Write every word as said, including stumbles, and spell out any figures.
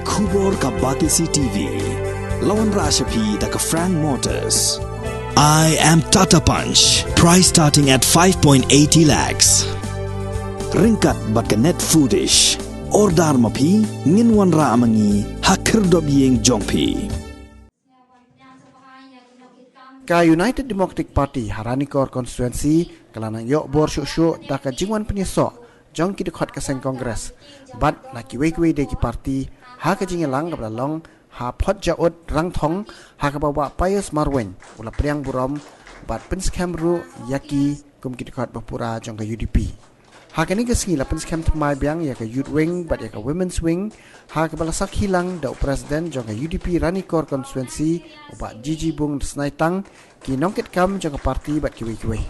Khubor ka Batesi T V. La wanrah sha phi da ka Frank Motors. I am Tata Punch. Price starting at five point eighty lakhs. Ryngkat bad ka Net Foodish. Order ma phi, ngin wanrah ma ngi ha khyrdop ïing jong phi. Ka United Democratic Party ha Ranikor Constituency ka la nang ïoh bor shuh shuh da ka jingwan pynïasoh jong ki dkhot ka seng Congress bad na kiwei kiwei de ki party ha ka jingïalang kaba la long ha Photjaud Rangthong, ha kaba Bah Pius Marwein u la pdiang burom bad pynskhem ruh ïa ki kum ki dkhot ba pura jong ka U D P. Ha kane ka sngi la pynskhem thymmai biang ïa ka Youth Wing bad ïa ka Women's Wing, ha kaba la sakhi lang da u President jong ka U D P Ranikor Constituency, u Bah G G Bung Snaitang, ki nongkitkam jong ka party bad kiwei kiwei.